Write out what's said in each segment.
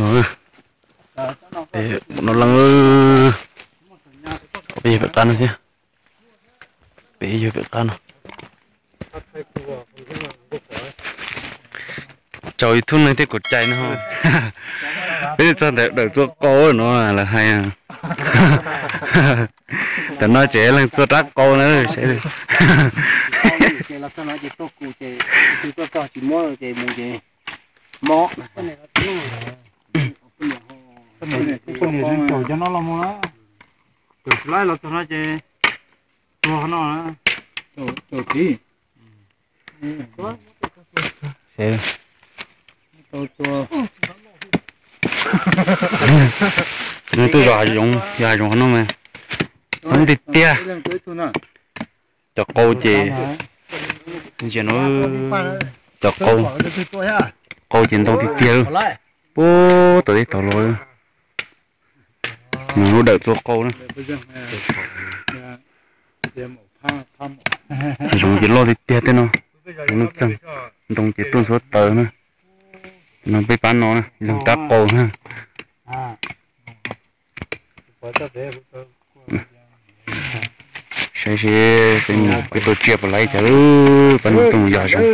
No, peb no leej, peb yog pem qab no thiab, peb yog pem qab no. Tsaus YouTube neeg thiab kuv cais no. Peb txog ntawm dawm txua qau no lawv hais. Tam no ces leej txua rab qau na. Poj niam caum cov no los mus na. Caum tsis laib los txog no ces tuag no. Tuaj zos hav zoov, yog hav zoov qhov no mas ntoo tiag tiag. Cov qau ces, ntsia no, cov qau, qau ces ntoo tiag tiag. Puag tom tej tog los, lub dawm txua qau na. Zoov ces loj tiag tiag tej no, lub txeeg, ntoo ces tuaj ntxhuav taws na. No peb pab no na, leeg rab qau na. Saib seb peb mus peb tau tsiaj puas laib cas, peb mus tuaj mus yos zoov.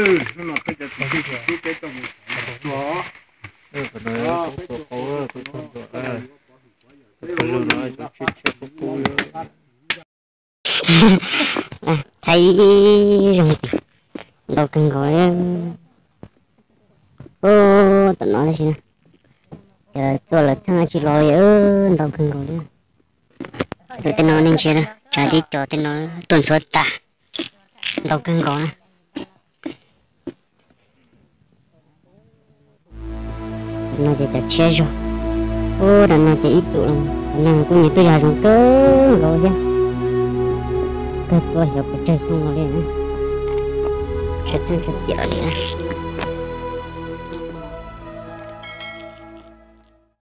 Thaij ib zoom, ntau kawg nkaus li. Ub, tom no tab sis na, ces lawv txua lawv txheej tsis los li, ntau kawg nkaus li. Tus tej no nej ntsia, tsav tib co tej no tuaj ntxhuav tas, ntau kawg nkaus na. No ces cov tshiab zog, ub, no ces ib tug los, no kuj nyiam tuaj yos zoov kawg nkaus thiab. Kawg tuaj xyov pes tsawg xyoo no li, tsawg txheej tsawg tiam li na.